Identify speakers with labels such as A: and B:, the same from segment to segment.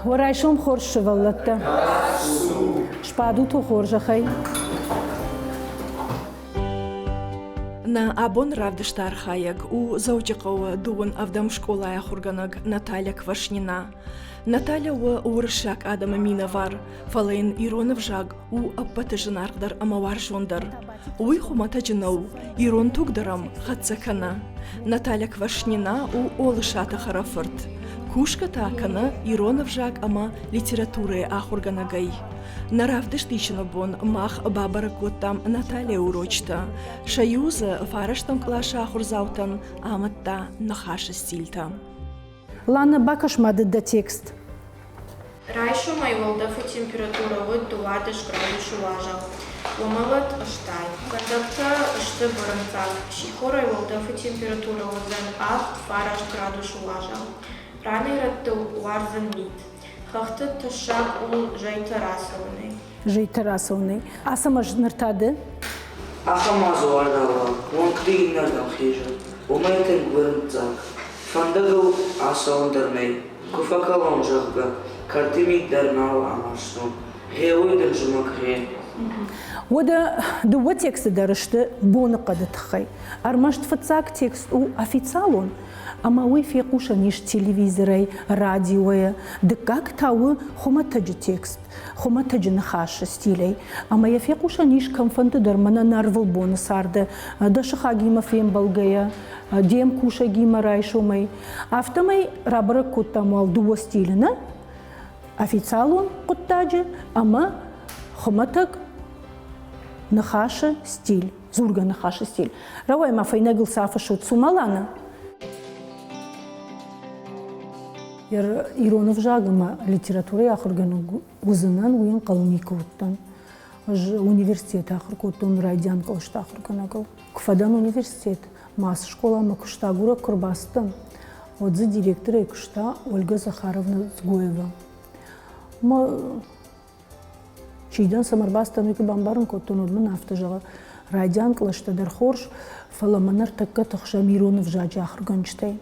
A: Уӕ райсом хорз, сывӕллӕттӕ. Сбадут уӕ хорзӕхӕй.
B: Нӕ абон равдысты архайӕг у Дзӕуджыхъӕуы дыууын ӕвдӕм скъолайы ахуыргӕнӕг Наталья Квашнина. Наталья у уырыссаг адӕмы минӕвар, фӕлӕ йын ирон ӕвзаг у ӕппӕты зынаргъдӕр ӕмӕ уарзондӕр. Уый хуымӕтӕджы нӕу, ирон туг дӕр ӕм хӕццӕ кӕны. Наталья Квашнина у Олысаты хӕрӕфырт. Кусгӕ та кӕны ирон ӕвзаг ӕмӕ литературӕйы ахуыргӕнӕгӕй. Нӕ равдыст исыны бон мах бабӕрӕг кодтам Натальяйы урочытӕ. Сӕ иу дзы фарӕстӕм къласы ахуырдзаутӕн амыдта ныхасы стильтӕ.
A: Лана, бакӕс-ма ды дӕ текст.
C: Райсомӕй уӕлдӕфы температурӕ уыд 12 градусы уазал. Уымӕлӕт стай. Фӕндӕгтӕ сты бырынцъаг. Сихорӕй уӕлдӕфы температурӕ уыдзӕн 7-9 градусы уазал. Ранӕй-рӕтты уардзӕн мит. Хӕхты тӕссаг у зӕйтӕ рацӕуынӕй.
A: Зӕйтӕ рацӕуынӕй. Ацӕмӕз, ныр та ды?
D: Ахӕм ма дзы уардауа, уӕнгты иннӕрдӕм хизы. Уымӕй тынг бырынцъаг. Фӕндагыл ацӕуӕн дӕр нӕй. Куы фӕкӕлон, зӕгъгӕ, кӕрты мит дӕр нал амарзтон. Гъе уый дын зымӕг, гъе.
A: Уӕдӕ дыууӕ тексты дӕр сты боныхъӕды тыххӕй. Ӕрмӕст фыццаг текст у официалон, ӕмӕ уый фехъусӕн ис телевизорӕй, радиойӕ. Дыккаг та у хуымӕтӕджы текст, хуымӕтӕджы ныхасы стилӕй. Ӕмӕ йӕ фехъусӕн ис кӕмфӕнды дӕр мӕнӕ нӕ ӕрвылбоны царды, дӕ сыхагимӕ фембӕлгӕйӕ, де мкусӕгимӕ райсомӕй. Афтӕмӕй рабӕрӕг кодтам уал дыууӕ стилы нӕ официалон хъуыддаджы ӕмӕ хуымӕтӕг ныхасы стиль, дзургӕ ныхасы стиль. Рауай ма фӕйнӕгыл цы афыссут Цумаланы? Ирон ӕвзаг ӕмӕ литературӕйы ахуыргӕнӕг уыдзынӕн, уый ӕнхъӕл никуы уыдтӕн. Ӕз университеты ахуыр кодтон райдиан кълӕсты ахуыргӕнӕгыл. Куы фӕдӕн университет, ма ацы скъоламӕ куыстагурӕг куы рбацыдтӕн, уӕд дзы директорӕй куыста Ольга Захаровна Цгоева. Мӕ чи дӕн, цӕмӕ ӕрбацыдтӕн, уый куы бамбарын кодтон, уӕд мын афтӕ зӕгъы, райдиан кълӕстӕ дӕр хорз, фӕлӕ мӕ ныртӕккӕ тыхсӕм ирон ӕвзаджы ахуыргӕнджытӕй.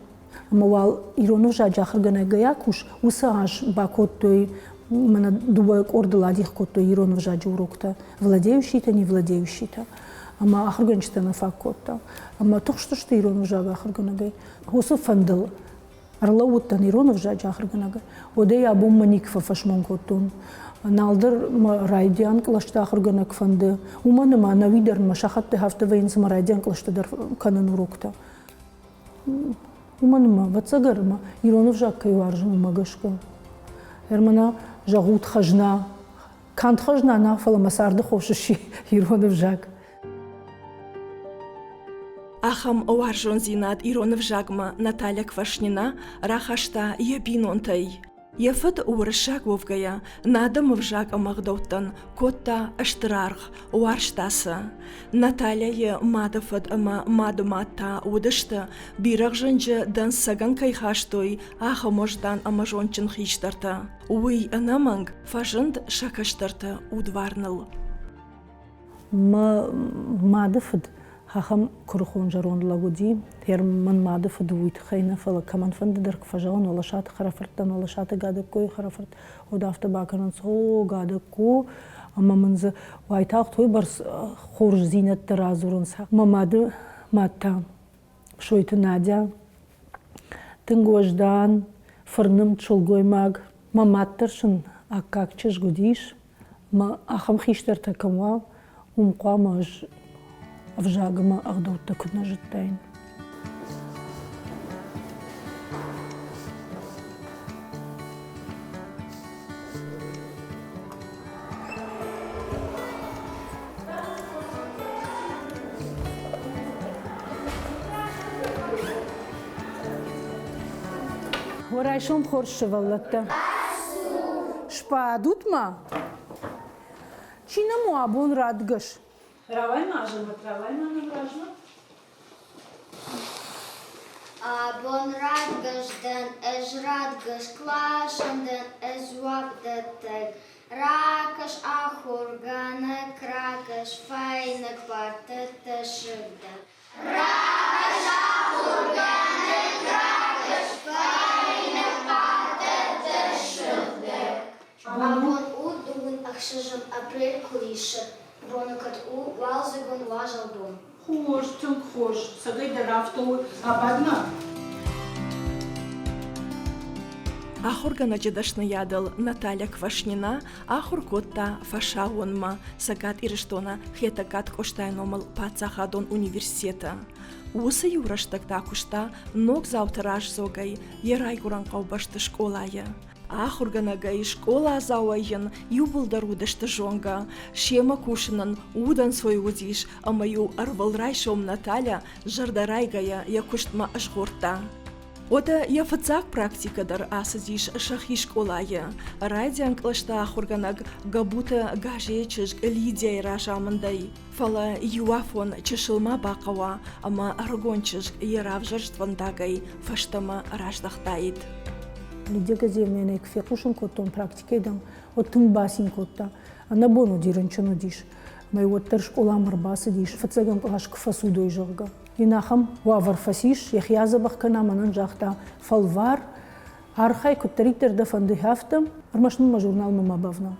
A: Ӕмӕ уал ирон ӕвзаджы ахуыргӕнӕгӕй акус, уыцы аз бакодтой, мӕнӕ дыууӕ къордыл адих кодтой ирон ӕвзаджы уроктӕ, владеющийтӕ, не владеющийтӕ. Ӕмӕ ахуыргӕнджытӕ нӕ фаг кодта. Ӕмӕ тыхстысты ирон ӕвзаг ахуыргӕнӕгӕй. Уыцы фӕндыл ӕрлӕууыдтӕн ирон ӕвзаджы ахуыргӕнӕгӕй. Уӕдӕй абонмӕ никуы фӕфӕсмон кодтон. Налдӕр мӕ райдиан кълӕсты ахуыргӕнӕг фӕнды, уымӕн ӕмӕ ӕнӕуи дӕр мӕ сахӕтты афтӕ вӕййынц ӕмӕ райдиан кълӕсты дӕр кӕнын уроктӕ. Уымӕн ӕмӕ, ӕвӕццӕгӕн, ӕмӕ ирон ӕвзаг кӕй уарзын, уымӕ гӕсгӕ. Ӕрмӕна, зӕгъут, хӕзна. Канд хӕзна нӕ, фӕлӕ мӕ царды хос сси ирон ӕвзаг.
B: Ахӕм уарзондзинад ирон ӕвзагмӕ Наталья Квашнина рахаста йӕ бинонтӕй. Йӕ фыд уырыссаг уӕвгӕйӕ, нӕ адӕмы ӕвзаг ӕмӕ ӕгъдӕуттӕн кодта стыр аргъ, уарзта сӕ. Натальяйы мады фыд ӕмӕ мады мад та уыдысты, бирӕгъзӕнджы дӕнцӕгӕн кӕй хастой, ахӕм уӕздан ӕмӕ зондджын хистӕртӕ. Уый, ӕнӕмӕнг, фӕзынд сӕ кӕстӕрты удварныл.
A: Мӕ мады фыд ахӕм куырыхон зӕронд лӕг уыди. Мӕн мады фыд уый тыххӕй нӕ, фӕлӕ кӕмӕнфӕнды дӕр куы фӕзӕгъын, Оласаты хӕрӕфырттӕн, Оласаты Гадӕккойы хӕрӕфырт, уӕд афтӕ бакӕнынц, о, Гадӕкко, ӕмӕ мын дзы уайтагъд уыйбӕрц хорздзинӕдтӕ радзурынц. Мӕ мады мад та Сойты Надя, тынг уӕздан, фырнымд сылгоймаг. Мӕ мад дӕр сын аккаг чызг уыдис. Мӕ ахӕм хистӕртӕ кӕм уа, уым хъуамӕ ӕз ӕвзаг ӕмӕ ӕгъдӕуттӕ куыд нӕ зыдтаин. Уӕ райсом хорз, сывӕллӕттӕ! Сбадут-ма! Чи нӕм у абон радгӕс? Рауай-ма, Азӕмӕт, рауай-ма нӕм размӕ.
E: Абон радгӕс дӕн, ӕз радгӕс, къласӕн дӕн ӕз дзуапдӕттӕг. Ракӕс, ахуыргӕнӕг, ракӕс, фӕйнӕг партӕтӕ сыгъдӕг. Ракӕс, ахуыргӕнӕг, ракӕс, фӕйнӕг партӕтӕ сыгъдӕг. Ӕхсӕзӕм апрель къуырисы боны кӕд у уалдзыгон уазал бон.
A: Хорз, тынг хорз, цӕгӕй дӕр афтӕ у. Абад-ма.
B: Ахуыргӕнӕджы дӕсныйадыл Наталья Квашнина ахуыр кодта фӕсаууонмӕ Цӕгат Ирыстоны Хетӕгкаты Къостайы номыл паддзахадон университеты. Уыцы иу рӕстӕг та куыста ногдзауты раздзогӕй йӕ райгуырӕн хъӕубӕсты скъолайы. Ахуыргӕнӕгӕй, скъоладзауӕй йын иууылдӕр уыдысты зонгӕ. Семӕ кусынӕн удӕнцой уыдис, ӕмӕ-иу ӕрвылрайсом Наталья зӕрдӕрайгӕйӕ йӕ куыстмӕ згъордта. Уӕдӕ йӕ фыццаг практикӕ дӕр ацыдис сӕхи скъолайы. Райдиан кълӕсты ахуыргӕнӕг Габуты Газейы чызг Лидияйы разамындӕй. Фӕлӕ иуафон чысыл ма бахъӕуа, ӕмӕ ӕрыгон чызг йӕ равзӕрст фӕндагӕй фӕстӕмӕ раздӕхтаид.
A: Лидия Газеевнӕйӕн куы фехъусын кодтон практикӕйы, дам, уӕд тынг бацин кодта. Ӕнӕбон уыди, рынчын уыдис. Мӕ уӕддӕр скъоламӕ ӕрбацыдис, фыццӕгӕм кълас куы фӕцудой, зӕгъгӕ. Йын ахӕм уавӕр фӕцис, йӕхи адзӕбӕх кӕна, мӕнӕн загъта, фӕлвар, архай, куыддӕриддӕр дӕ фӕнды, афтӕ, ӕрмӕст мын мӕ журналмӕ ма бавнал.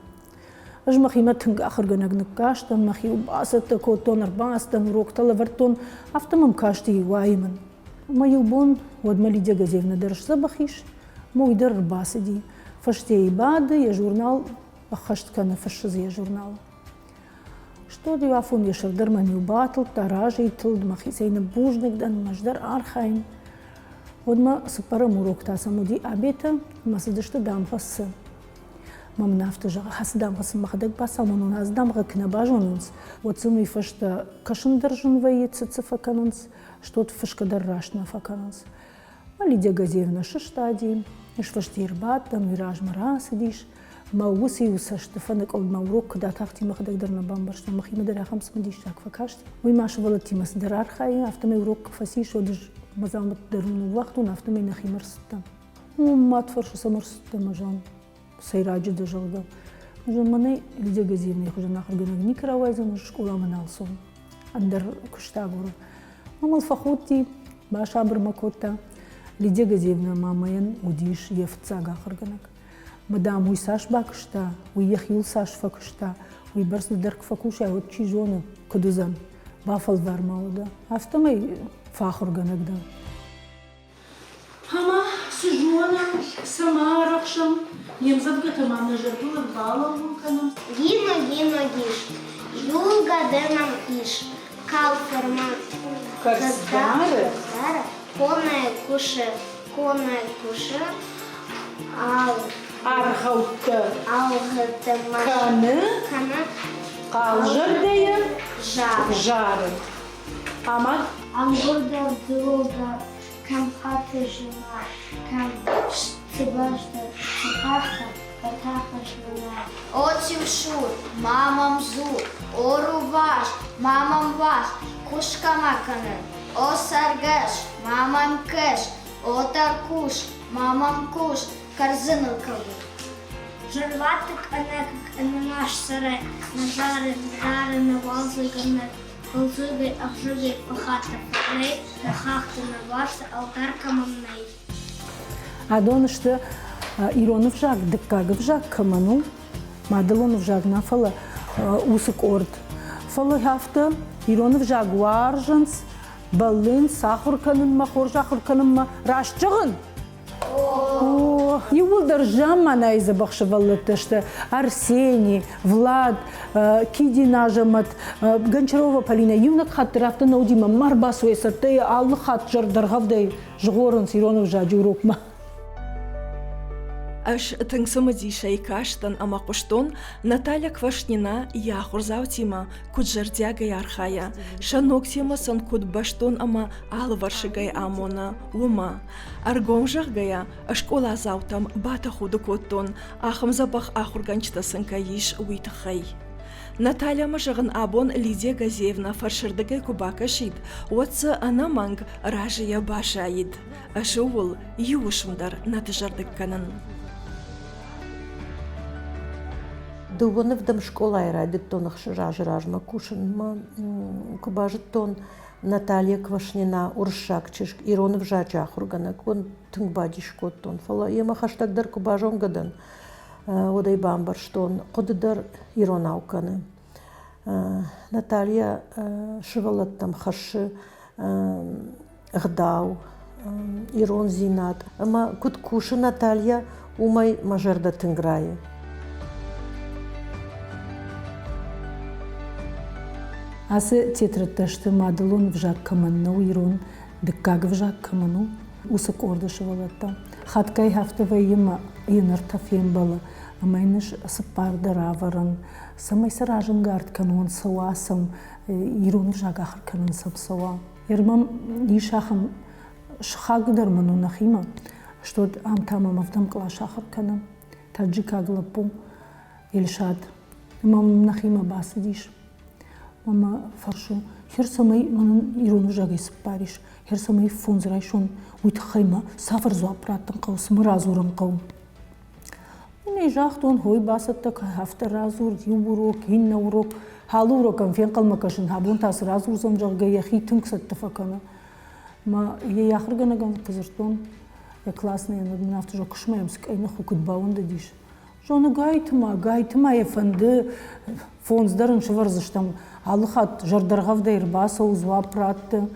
A: Ӕз мӕхимӕ тынг ахуыргӕнӕг ныккастӕн, мӕхиуыл бацӕттӕ кодтон, ӕрбацыдтӕн, уроктӕ лӕвӕрдтон, афтӕ мӕм касти, уайы мын. Ӕмӕ иу бон уӕдмӕ Лидия Газевна дӕр сдзӕбӕх ис, ӕмӕ уый дӕр ӕрбацыди. Фӕстейы бады, йӕ журнал ӕххӕст кӕны, фыссы дзы йӕ журнал. Стод иу афон йӕ сӕр дӕр мӕм-иу батылдта, разӕй тылд, мӕхицӕй ныббузныг дӕн, ӕз дӕр архайын. Уӕдмӕ цыппӕрӕм урок та сӕм уыди абетӕ, ӕмӕ цыдысты дамгъӕ Ц. Мӕ мын афтӕ зӕгъы, ацы дамгъӕ сын мӕхӕдӕг бацамонон, ацы дамгъӕ куы нӕ базонынц, уӕд сын уый фӕстӕ кӕсын дӕр зын вӕййы, цы фӕкӕнынц, стот фысгӕ дӕр раст нӕ фӕкӕнынц. Лидия Газеевна сыстади, ӕз фӕсте ӕрбадтӕн, уый размӕ рацыдис. Мӕ уыцы иу цӕсты фӕныкъуылдмӕ урок куыд атахти, мӕхӕдӕг дӕр нӕ бамбӕрстон, мӕхимӕ дӕр ахӕм цымыдисаг фӕкаст. Уый ма сывӕллӕттимӕ цыдӕр архайы, афтӕмӕй урок куы фӕцис, уӕд ӕз мӕ дзаумӕтты дӕр ныууагътон, афтӕмӕй нӕхимӕ ӕрцыдтӕн. Уым мад фӕрсы, цӕмӕ ӕрцыдтӕ, мӕ зон, сӕйраджы дӕ, зӕгъгӕ. Зон, мӕнӕй Лидия Газиевнайы хуызӕн ахуыргӕнӕг никуы рауайдзӕн, ӕз скъоламӕ нал цӕуын, ӕндӕр куыст агурын. Мыл фӕхудти, басабыр мӕ кодта. Лидия Газиевна мамӕйӕн уыдис йӕ фыццаг ахуыргӕнӕг. Мадам уый цас бакуыста, уый йӕхиуыл цас фӕкуыста, уый бӕрц ды дӕр куы фӕкусай, уӕд чи зоны, куыд уыдзӕн. Бафӕлвар ма уӕдӕ. Афтӕмӕй фӕахуыргӕнӕг дӕн.
F: Ӕмӕ цы зонӕм, цӕмӕ арӕхсӕм, не мдзӕвгӕтӕ ма нӕ зӕрдыл ӕрбалӕууын кӕнӕм.
E: Гино, гино, гиш, юлга дӕ нам ис, калфарма
F: Кӕрцдары,
E: конная куше, конная куше, ал
F: аргъӕуттӕ
E: алгъӕуттӕ
F: кӕны,
E: кӕны
F: хъалзӕрдӕйӕ
E: зары.
F: Зары. Ӕмӕ
E: Ӕмгуыр дӕр, дзылыл дӕр, кӕм хаты зына, кӕм цыбӕздӕр, цы хӕхтӕ, фӕтӕхы зына. О Тимшур, ма мӕм дзур, о рувас, ма мӕм уас, кусгӕ ма кӕнын. О цӕргӕс, ма мӕм кӕс, о тӕрхъус, ма мӕм кус, кӕрдзыныл кӕуын.
G: Зӕрватыкк ӕнӕ ӕнӕмастсӕрӕй нӕ зары, зары нӕ уалдзыгӕнӕг. Хъӕлдзӕгӕй, ӕхсӕвӕй фӕхатыр фӕрнӕй, нӕ хӕхты, нӕ бӕсты ӕлдар кӕмӕн нӕй.
A: Адон сты ирон ӕвзаг дыккаг ӕвзаг кӕмӕн у, мадӕлон ӕвзаг нӕ, фӕлӕ уыцы къорд. Фӕлӕ афтӕ ирон ӕвзаг уарзынц, бӕллынц ахуыр кӕнынмӕ, хорз ахуыр кӕнынмӕ. Раст зӕгъын? Иууылдӕр замманайы дзӕбӕх сывӕллӕттӕ сты Арсений, Влад, Кидин Азӕмӕт, Гончарова Полинӕ. Иунӕг хатт дӕр афтӕ нӕ уыди, мӕ ма рбацуйы цӕттӕйы алы хатт зӕрдӕргъӕвдӕй згъорынц ирон ӕвзаджы урокмӕ.
B: Ӕз тынг цымыдисӕй кастӕн ӕмӕ хъуыстон, Наталья Квашнина йӕ ахуырдзаутимӕ куыд зӕрдиагӕй архайа, сӕ ног темӕ сын куыд бӕстон ӕмӕ алывӕрсыгӕй амона, уымӕ. Ӕргом зӕгъгӕйӕ, скъоладзаутӕм батӕхуды кодтон, ахӕм дзӕбӕх ахуыргӕнджытӕ сын кӕй ис, уый тыххӕй. Натальямӕ зӕгъын абон Лидия Газеевна фӕрсырдыгӕй куы бакӕсид, уӕд дзы ӕнӕмӕнг разыйӕ баззаид. Ӕз ууыл иу уысм дӕр нӕ дызӕрдыг кӕнын.
H: Дыууын ӕвдӕм скъолайы райдыдтон ӕхсӕз азы размӕ кусынмӕ. Куы базыдтон, Наталья Квашнина, уырыссаг чызг, ирон ӕвзаджы ахуыргӕнӕг, уын тынг бадис кодтон. Фӕлӕ йемӕ хӕстӕгдӕр куы базонгӕ дӕн, уӕд ӕй бамбӕрстон, хъуыды дӕр иронау кӕны. Наталья сывӕллӕттӕм хӕссы ӕгъдау, ирондзинад. Ӕмӕ куыд кусы Наталья, уымӕй мӕ зӕрдӕ тынг райы.
A: Ацы тетрӕдтӕ сты мадӕлон ӕвзаг кӕмӕн нӕу, ирон дыккаг ӕвзаг кӕмӕн у, уыцы къорды сывӕллӕттӕ. Хатгай афтӕ вӕййы ӕмӕ йын ӕртӕ фембӕлы ӕмӕ йын ис цыппар дӕр ӕвӕрын, цӕмӕй сӕ разӕнгард кӕнон, цӕуа сӕм, ирон ӕвзаг ахуыр кӕнын сӕм цӕуа. Ермӕм ис ахӕм сыхаг дӕр мын у нӕхимӕ, что ам та мӕм ӕвдӕм кълас ахуыр кӕны таджикаг лӕппу Эльшат. Ӕмӕ мӕм нӕхимӕ бацыдис. Мӕ фӕрсы, хер цӕмӕй мӕнӕн ирон ӕвзагӕй цыппар ис, хер цӕмӕй фондз райсон, уый тыххӕй мӕ цавӕр дзуапп раттын хъӕуы, цы мӕ радзурын хъӕуы. Нӕ загътон, хой бацӕттӕ кӕн, афтӕ радзур, иу урок, иннӕ урок. Алы урокӕн фенхъӕлмӕ кӕсын, абон та цы радзурдзӕн, зӕгъгӕ, йӕхи тынг цӕттӕ фӕкӕны. Мӕ йӕ ахуыргӕнӕгӕн куы дзырдтон, йӕ классныйӕн, уӕд мын афтӕ зӕгъы, куысмӕ йӕм цы къӕйных у, куыд бауӕндыдис. Зоны гайтыма, гайтыма йӕ фӕнды, фондз дӕр ын сӕвӕрдзыстӕм. Алы хатт зӕрдӕргъӕвдӕй ӕрбацӕуы, дзуапп ратты.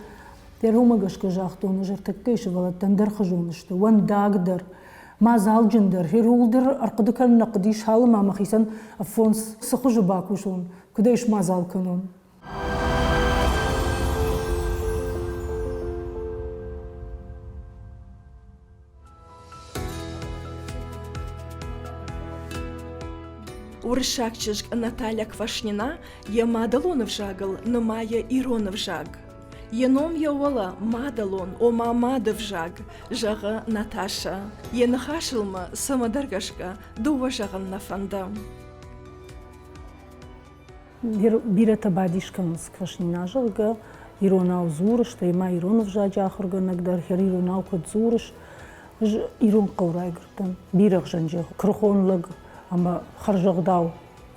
A: Дӕр уымӕ гӕсгӕ загътон, ӕз ӕртӕккӕйы сывӕллӕттӕ ӕндӕрхуызон сты, уӕндагдӕр, мадзалджындӕр. Иууылдӕр ӕрхъуыды кӕнын нӕ хъуыдис, цалынмӕ мӕхицӕн ӕффонс цы хуызы бакусон, куыд ӕй смадзал кӕнон.
B: Уырыссаг чызг Наталья Квашнина йӕ мадӕлон ӕвзагыл нымайы ирон ӕвзаг. Йӕ ном йӕ уӕлӕ мадӕлон, ома мады взаг, зӕгъы Наташӕ. Йӕ ныхасыл мӕ цӕмӕдӕр гӕсгӕ дыууӕ зӕгъын нӕ фӕнды.
A: Бирӕтӕ бадис кӕнынц Квашнина, зӕгъгӕ, иронау дзурыс, стӕй ма ирон ӕвзаджы ахуыргӕнӕг дӕр хӕр иронау куыд дзурыс. Ӕз ирон хъӕу райгуырдтӕн, бирӕгъзӕнджы куырыхон лӕг ӕмӕ хӕрзӕгъдау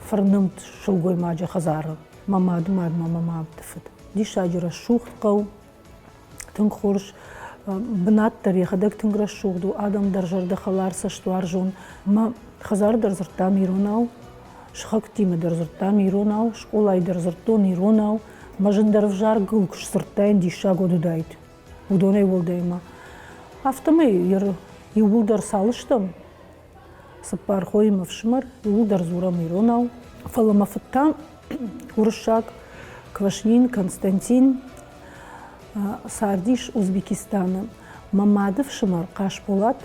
A: фырнымд сылгоймаджы хӕдзары. Мӕ мады мад ма мӕ мады фыд. Диссаджы рӕсугъд хъӕу, тынг хорз бынат дӕр йӕхӕдӕг тынг рӕсугъд у, адӕм дӕр зӕрдӕхӕлар, цӕстуарзон. Мӕ хӕдзары дӕр дзырдтам иронау, сыхӕгтимӕ дӕр дзырдтам иронау, скъолайы дӕр дзырдтон иронау. Мӕ зындӕр ӕвзаргыл куы сдзырдтаин, диссаг уыд уыдаид. Уыдонӕй уӕлдай ма. Афтӕмӕй иууылдӕр цал стӕм, цыппар хойы ме фсымӕр, иууылдӕр дзурӕм иронау. Фӕлӕ мӕ фыд та уырыссаг Квашнин Константин цардис Узбекистаны. Мӕ мады фсымӕр Хъасболат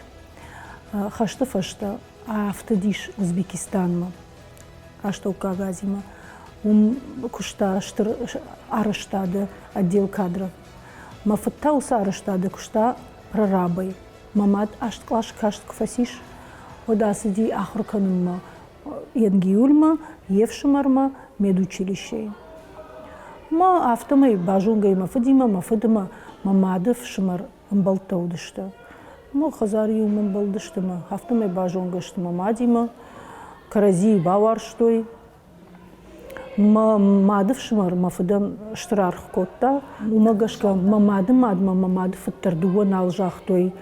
A: хӕсты фӕстӕ афтыдис Узбекистанмӕ, Астӕуккаг Азимӕ. Уым куыста стыр арӕзтады отдел кадров. Мӕ фыд та уыцы арӕзтады куыста прорабӕй. Мӕ мад аст кълас каст куы фӕцис, уӕд ацыди ахуыр кӕнынмӕ Енгиюльмӕ, йе фсымӕрмӕ, медучилищейы. Мӕ афтӕмӕй базонгӕ мӕ фыдимӕ, мӕ фыдымӕ, мӕ мады фсымӕр ӕмбӕлттӕ уыдысты. Мӕ хӕдзары иумӕ ӕмбӕлдысты мӕ афтӕмӕй базонгӕ сты мӕ мадимӕ, кӕрӕдзийы бауарзтой. Мӕ мады фсымӕр мӕ фыдӕн стыр аргъ кодта. Уымӕ гӕсгӕ мӕ мады мадмӕ мӕ мады фыд дӕр дыууӕ нал загътой,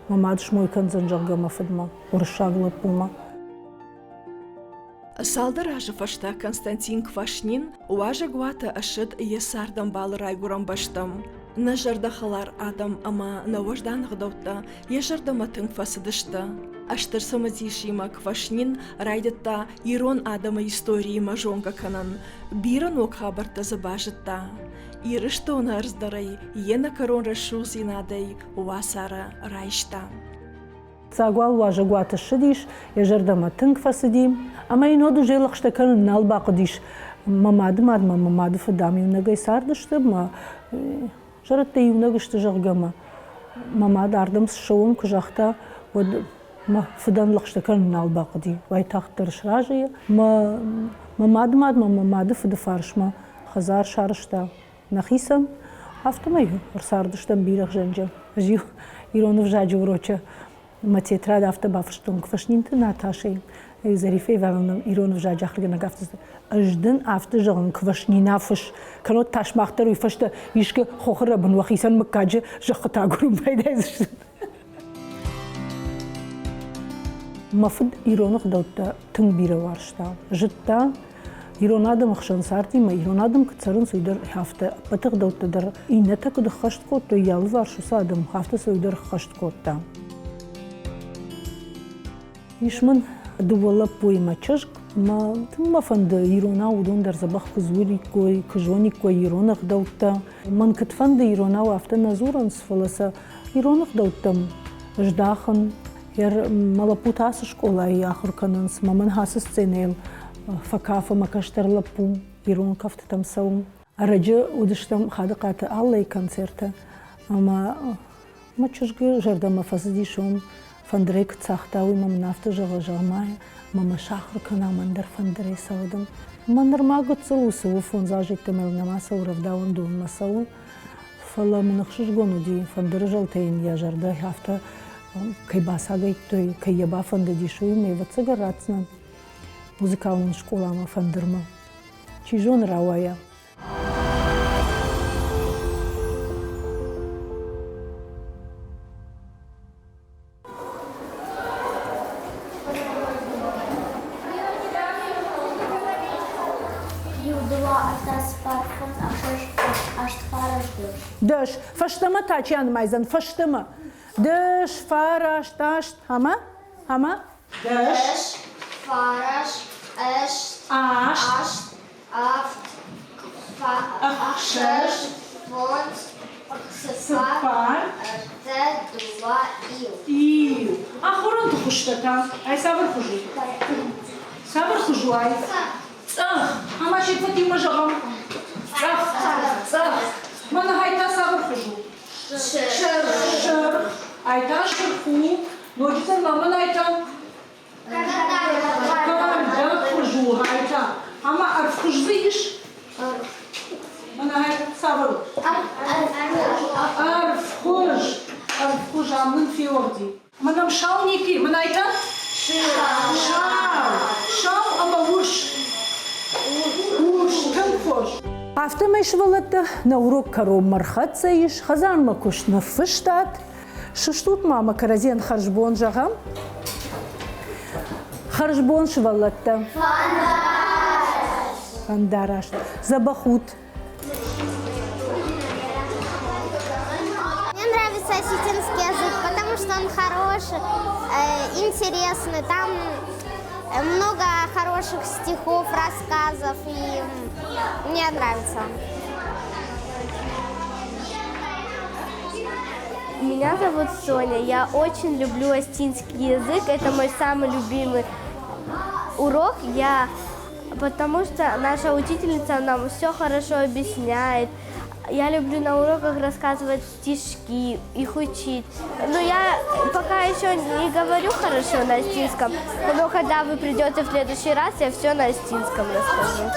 A: мӕ мад смой кӕндзӕн, зӕгъгӕ, мӕ фыдмӕ, уырыссаг лӕппумӕ.
B: Цалдӕр азы фӕстӕ Константин Квашнин уазӕгуаты ссыд йӕ цардӕмбалы райгуырӕн бӕстӕм. Нӕ зӕрдӕхӕлар адӕм ӕмӕ нӕ уӕздан ӕгъдӕуттӕ йӕ зӕрдӕмӕ тынг фӕцыдысты. Стыр цымыдисимӕ Квашнин райдыдта ирон адӕмы историимӕ зонгӕ кӕнын, бирӕ ног хабӕрттӕ дзы базыдта. Ирыстоны ӕрдз дӕр ӕй йе нӕкӕрон рӕсугъддзинадӕй уацары райста.
A: Цагуал уазӕгуаты ссыдис, йӕ зӕрдӕмӕ тынг фӕцыди, ӕмӕ йын уӕд уже лӕгъстӕ кӕнын нал бахъуыдис. Мӕ мады мад ӕмӕ мӕ мады фыд ам иунӕгӕй цардысты, мӕ зӕрӕдтӕ иунӕг сты, зӕгъгӕ, мӕ мӕ мад ардӕм ссӕуӕм куы загъта, уӕд мӕ фыдӕн лӕгъстӕ кӕнын нал бахъуыди. Уайтагъддӕр сразы и. Мӕ мӕ мады мад ӕмӕ мӕ мады фыды фарсмӕ хӕдзар сарӕзта нӕхицӕн. Афтӕмӕй ӕрцардыстӕм бирӕгъзӕнджы. Ӕз-иу ирон ӕвзаджы урочы мӕ тетрад афтӕ бафыстон Квашнинты Наташӕйы. Зарифӕ Ивановна ирон ӕвзаджы ахуыргӕнӕг афтӕ ӕз дын афтӕ зӕгъын, Квашнина фыс, кӕннод та сымах дӕр уый фӕстӕ искуы хохы рӕбын уӕхицӕн мыггаджы зӕххытӕ агурын байдайдзыстут. Мӕ фыд ирон ӕгъдӕуттӕ тынг бирӕ уарзта. Зыдта, ирон адӕмы хсӕн цардимӕ ирон адӕм куыд цӕрынц, уый дӕр афтӕ ӕппӕт ӕгъдӕуттӕ дӕр иннӕтӕ куыд ӕххӕст кодтой, йӕ алыварс уыцы адӕм, афтӕ сӕ уый дӕр ӕххӕст кодта. Ис мын дыууӕ лӕппуимӕ чызг, ӕмӕ тынг мӕ фӕнды иронау уыдон дӕр дзӕбӕх куы дзуриккой, куы зониккой ирон ӕгъдӕуттӕ. Мӕн куыд фӕнды иронау афтӕ нӕ дзурынц, фӕлӕ сӕ ирон ӕгъдӕуттӕм здахын. Мӕ лӕппутӕ ацы скъолайы ахуыр кӕнынц, мӕ мӕн ацы сценӕйыл фӕкафы мӕ кӕстӕр лӕппу, ирон кӕфтытӕм цӕуы. Ӕрӕджы уыдыстӕм Хадыхъаты Аллайы концерты ӕмӕ Мӕ чызгы зӕрдӕмӕ фӕцыдис уым, фӕндырӕй куыд цагъта, уый мӕ мын афтӕ зӕгъы, зӕгъ-ма, мӕ мӕ сахуыр кӕна, мӕн дӕр фӕндырӕй цӕгъдын. Мӕ нырма гыццыл у, цы у, фондз азы йеддӕмӕ йыл нӕма цӕуы, рӕвдауӕндонмӕ цӕуы. Фӕлӕ мын ӕхсызгон уыди, фӕндыры зӕлтӕ йын йӕ зӕрдӕ афтӕ кӕй бацагайдтой, кӕй йӕ бафӕндыдис, уый мӕ ӕвӕццӕгӕн ратдзынӕн музыкалон скъоламӕ фӕндырмӕ. Чи зоны, рауайа.
E: Иу, дыууӕ, ӕртӕ, цыппар, фондз, ӕхсӕз, аст, фараст, дӕс.
A: Дӕс. Фӕстӕмӕ та чи анымайдзӕн? Фӕстӕмӕ. Дӕс, фараст, аст, ӕмӕ? Ӕмӕ?
E: Дӕс, фараст, аст, аст, авд, ӕхсӕз, фондз, цыппар, ӕртӕ, дыууӕ, иу.
F: Иу. Ахорӕнты хуызтӕ та? Ай цавӕр хуыз у? Цавӕр хуыз у ай? Цъӕх. Ӕмӕ се ппӕт иумӕ зӕгъӕм? Цъӕх. Цъӕх. Мӕнӕ ай та цавӕр хуыз у? Сырх. Сырх. Ай та сырх у. Ноджыдӕр ма мӕн ай та? Кӕрдӕгхуыз у ай та. Ӕмӕ ӕрвхуыз дзы ис? Мӕнӕ ай цавӕр у? Ӕрвхуыз. Ӕрвхуыз ам нын феуӕгъди. Мӕнӕм сау ники, мӕн ай та? Сау. Сау ӕмӕ урс. Урс, тынг хорз.
A: Афтӕмӕй сывӕллӕттӕ нӕ урок кӕронмӕ рхӕццӕ ис, хӕдзармӕ куыст ныффыстат. Сыстут ма мӕ кӕрӕдзийӕн хӕрзбон зӕгъӕм. Хӕрзбон, сывӕллӕттӕ. Фӕндараст. Дзӕбӕх ут.
E: Мне нравится осетинский язык, потому что он хороший, интересный. Там много хороших стихов, рассказов, и мне нравится он.
I: Меня зовут Соня. Я очень люблю осетинский язык. Это мой самый любимый урок. Я потому что наша учительница нам все хорошо объясняет. Я люблю на уроках рассказывать стишки, их учить. Но я пока еще не говорю хорошо на осетинском, но когда вы придете в следующий раз, я все на осетинском расскажу.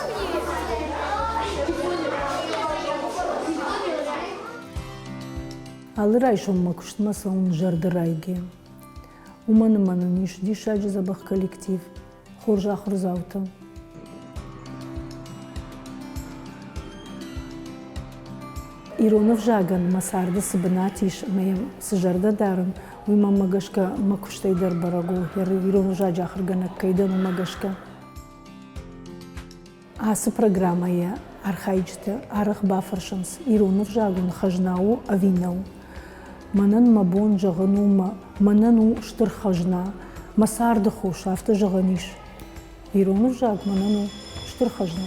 A: Алы райсом мӕ куыстмӕ цӕуын зӕрдырайгӕ. Уымӕн ӕмӕ нын ис диссаджы дзӕбӕх коллектив, хорз ахуырдзаутӕ. Ирон ӕвзагӕн мӕ царды цы бынат ис ӕмӕ йӕм цы зӕрдӕ дарын, уый мӕнмӕ гӕсгӕ мӕ куыстӕй дӕр бӕрӕг у, ирон ӕвзаджы ахуыргӕнӕг кӕй дӕн, уымӕ гӕсгӕ. Ацы программӕйы архайджытӕ арӕх бафӕрсынц, ирон ӕвзаг уын хӕзна у ӕви нӕу. Мӕнӕн мӕ бон зӕгъын у, мӕнӕн у стыр хӕзна, мӕ царды хос, афтӕ зӕгъӕн ис. Ирон ӕвзаг мӕнӕн у стыр хӕзна.